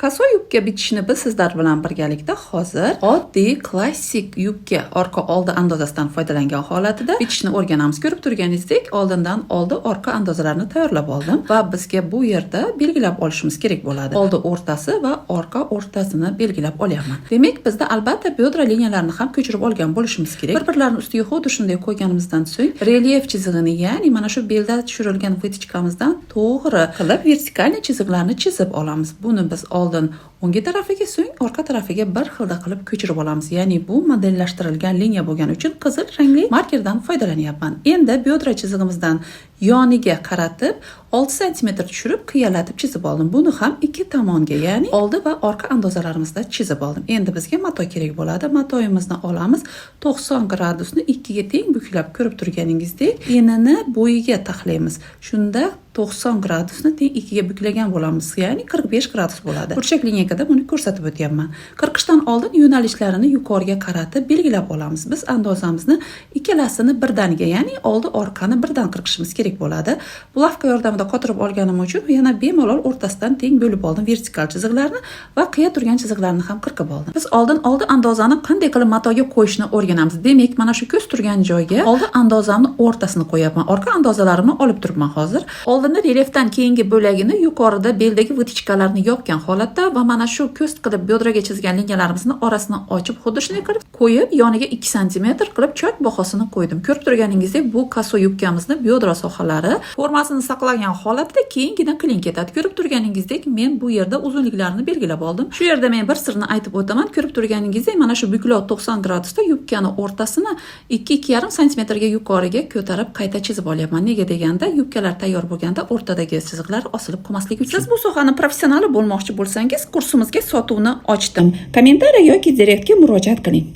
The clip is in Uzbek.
Косой yubka bichishni biz sizlar bilan birgalikda hozir oddiy klassik yubka orqa oldi andozasidan foydalangan holatida bichishni o'rganamiz. Ko'rib turganingizdek, oldindan oldi orqa andozalarni tayyorlab oldim va bizga bu yerda belgilab olishimiz kerak bo'ladi. Oldi o'rtasi va orqa o'rtasini belgilab olyapman. Demak, bizda albatta бедра liniyalarini ham ko'chirib olgan bo'lishimiz kerak. Bir-birlarini ustiga xuddi shunday qo'yganimizdan so'ng relyef chizig'ini, ya'ni mana shu belda tushirilgan вытачка mizdan to'g'ri qilib вертикальный chiziqlarni chizib olamiz. Buni biz oldin o'nggi tarafiga, so'ng orqa tarafiga bir xilda qilib ko'chirib olamiz. Ya'ni bu modellashtirilgan liniya bo'lgani uchun qizil rangli markerdan foydalanyapman. Endi бедра chizig'imizdan yoniga qaratib 6 sm tushirib, qiyalatib chizib oldim. Buni ham ikki tomonga, ya'ni oldi va orqa andozalarimizda chizib oldim. Endi bizga mato kerak bo'ladi. Matoyimizni olamiz. 90 gradusni ikkiga teng buklab, ko'rib turganingizdek, enini bo'yiga taxlaymiz. Shunda 90 gradusni teng ikkiga buklagan bo'lamiz, ya'ni 45 gradus bo'ladi. Burchak линейка da buni ko'rsatib o'tyapman. Qirqishdan oldin yo'nalishlarini yuqoriga qaratib belgilab olamiz. Biz andozamizni ikkalasini birdaniga, ya'ni oldi orqani birdan qirqishimiz kerak bo'ladi. Булавка yordamida qotirib olganim uchun yana bemalol o'rtasidan teng bo'lib oldim vertikal chiziqlarni va qiya turgan chiziqlarni ham qirqib oldim. Biz oldin oldi andozani qanday qilib matoga qo'yishni o'rganamiz. Demak, mana shu ko'z turgan joyga oldi andozamni o'rtasini qo'yapman. Orqa andozalarimni olib turibman hozir. Oldinni relyefdan keyingi bo'lagini yuqorida beldagi вытачка larni yopgan holatda va mana shu ko'z qilib бедра ga chizgan liniyalarimizni orasini ochib, xuddi shunday qilib qo'yib, yoniga 2 sm qilib chok bahosini qo'ydim. Ko'rib turganingizdek, bu косой yubkamizni бедра sohalari formasini saqlagan holatda keyingina клин ketadi. Ko'rib turganingizdek, men bu yerda uzunliklarini belgilab oldim. Shu yerda men bir sirni aytib o'taman. Ko'rib turganingizdek, mana shu buklov 90 gradusda yubkani o'rtasini 2-2,5 santimetrga yuqoriga ko'tarib qayta chizib olyapman. Nega deganda, yubkalar tayyor bo'lganda o'rtadagi chiziqlar osilib qolmasligi uchun. Siz bu sohani professionali bo'lmoqchi bo'lsangiz, kursimizga sotuvni ochdim. Комментарий yoki direktga murojaat qiling.